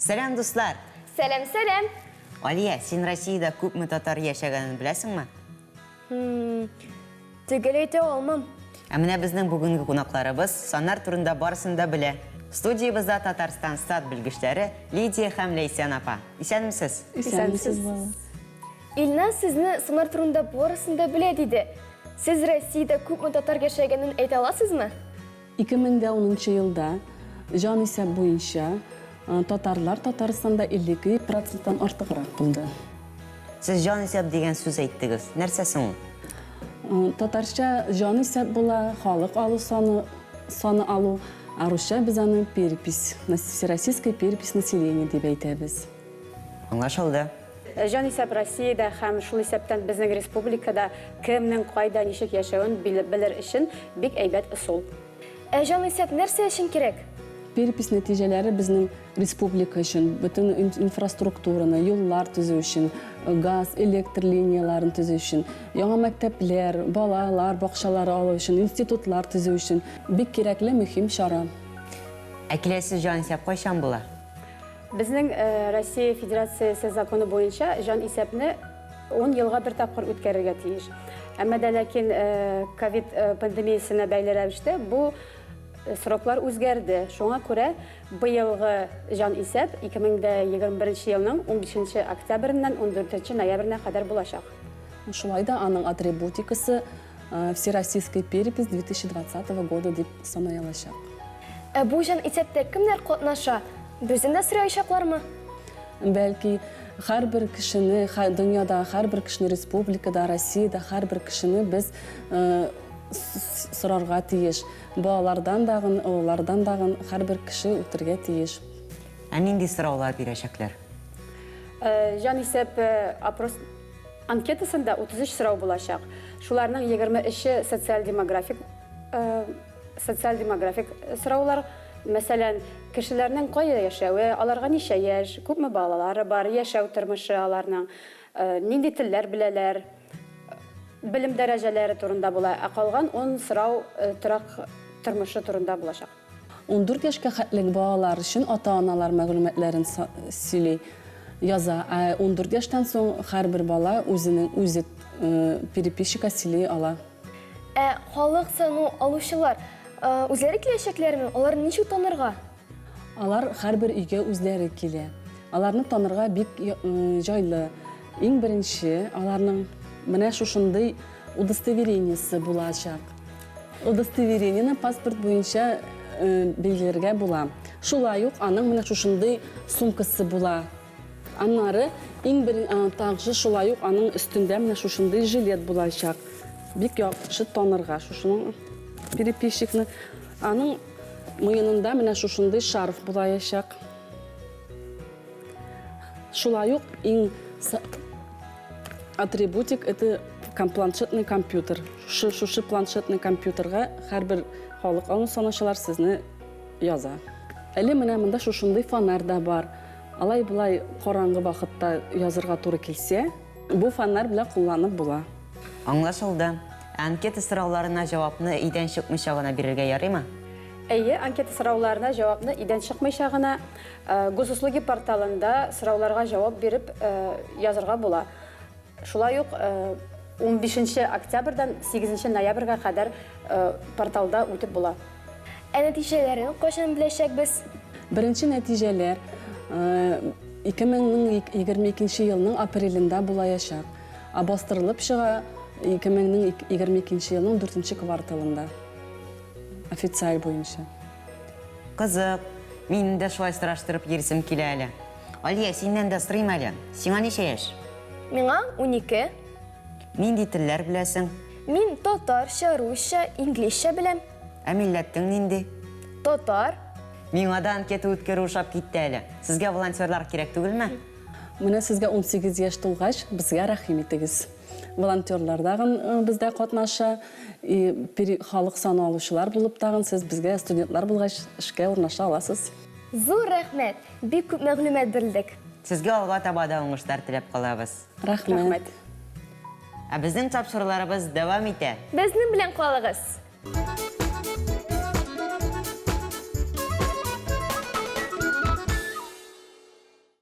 Сәлам, дуслар! Сәлам, сәлам! Алия, син Россиядә күпме татар яшәгәнен беләсеңме? Төгәл әйтә алмам. Ә менә безнең бүгенге кунакларыбыз саннар турында барысын да белә. Студиябездә Татарстан стат белгечләре Лидия һәм Ләйсән апа. Исәнмесез! Исәнмесез, балалар. Илназ сезне саннар турында барысын да белә диде. Сез Россиядә күпме татар яшәгәнен әйтә аласызмы? 2010 нчы елда җанисәп буенча татарлар Татарстанда 52 проценттан артыграк булды. Сез җанисәп дигән сүз әйттегез. Нәрсә соң ул? Татарча җанисәп була, халык алу саны, саны алу, ә русча без аны перепись, всероссийская перепись населения дип әйтәбез. Аңлашылды. Җанисәп Россиядә һәм шул исәптән безнең республикада кемнең кайда ничек яшәвен белер өчен бик әйбәт ысул. Ә җанисәп нәрсә өчен кирәк? Перепись нәтиҗәләре безнең республика өчен, бөтен инфраструктураны, юллар төзү өчен, газ, электр линияләрен төзү өчен, яңа мәктәпләр, балалар бакчалары алу өчен, институтлар төзү өчен бик кирәкле, мөһим чара. Ә киләсе җанисәп кайчан була? Безнең Россия Федерациясе законы буенча җанисәпне ун елга бер тапкыр үткәрергә тиеш. Әмма дә ләкин ковид пандемиясенә бәйле рәвештә бу сроклар үзгәрде. Шуңа күрә быелгы җанисәп 2021 елның 15 октябреннән 14 ноябренә кадәр булачак. Шулай да аның атрибутикасы Всероссийская перепись 2020 года дип санаялачак. Ә бу җан исәптә кемнәр катнаша? Бездән дә сораячаклармы? Бәлки, һәрбер кешене, дөньядагы һәрбер кешене, республикада, Россиядә һәрбер кешене без сорарга тиеш. Балалардан дагын, олылардан дагын һәрбер кеше үтергә тиеш. Ә нинди сораулар бирәчәкләр? Җанисәп опрос анкетасында 33 сорау булачак. Шуларның 23-е социаль-демографик социаль-демографик сораулар. Мәсәлән, кешеләрнең кая яшәве, аларга ничә яшь, күпме балалары бар, яшәү тормышы аларның, нинди телләр беләләр, белем дәрәҗәләре турында була. Ә калган ун сорау торак тормышы турында булачак. 14 яшькә хәтлек балалар өчен ата-аналар мәгълүматларын сөйли, яза. Ә 14 яшьтән соң һәрбер бала үзенең үзе переписчикка сөйли ала. Ә халык сану алучылар үзләре киләчәкләрме? Аларны ничек танырга? Алар һәрбер өйгә үзләре килә. Аларны танырга бик җайлы. Иң беренче аларның менә шушындый удостоверениесе булачак. Удостоверениене паспорт буенча билгеләргә була. Шулай ук аның менә шушындый сумкасы була. Аннары иң бер также шулай ук аның өстендә менә шушындый жилет булачак. Бик яхшы танырга шушының переписчикны. Аның муенында менә шушындый шарф булачак. Шулай ук иң атрибутик это планшетный компьютер. Шушы планшетный компьютерга һәрбер халык алу санаучылар сезне яза. Әле менә монда шушындый фонарь да бар. Алай булай караңгы вакытта язырга туры килсә, бу фонарь белән кулланып була. Аңлашылды. Анкета сорауларына җавапны өйдән чыкмыйча гына бирергә ярыймы? Әйе, анкета сорауларына җавапны өйдән чыкмыйча гына Госуслуги порталында сорауларга җавап биреп язырга була. Шулай ук 15 октябрьдән 8 ноябрьгә кадәр порталда үтеп була. Ә нәтиҗәләрен кайчан беләчәкбез? Беренче нәтиҗәләр 2022 елның апрелендә булаячак. Ә бастырылып чыга 2022 елның 4 кварталында. Официаль буенча. Кызык. Минем дә шулай сораштырып йөрисем килә әле. Алия, синнән дә сорыйм әле. Сиңа ничә яшь? Миңа 12. Нинди телләр беләсең? Мин татарча, русча, инглизчә беләм. Ә милләтең нинди? Татар. Миңа да анкета үткәрү ошап китте әле. Сезгә волонтерлар кирәк түгелме? Менә сезгә 18 яшь тулгач, безгә рәхим итегез. Волонтерлар дагын бездә катнаша, и халык саны алучылар булып тагын сез безгә студентлар булгач эшкә урнаша аласыз. Зур рәхмәт! Бик күп мәгълүмат белдек. Сезгә алга таба да уңышлар теләп калабыз. Рәхмәт. Ә безнең тапшыруларыбыз дәвам итә. Безнең белән калыгыз!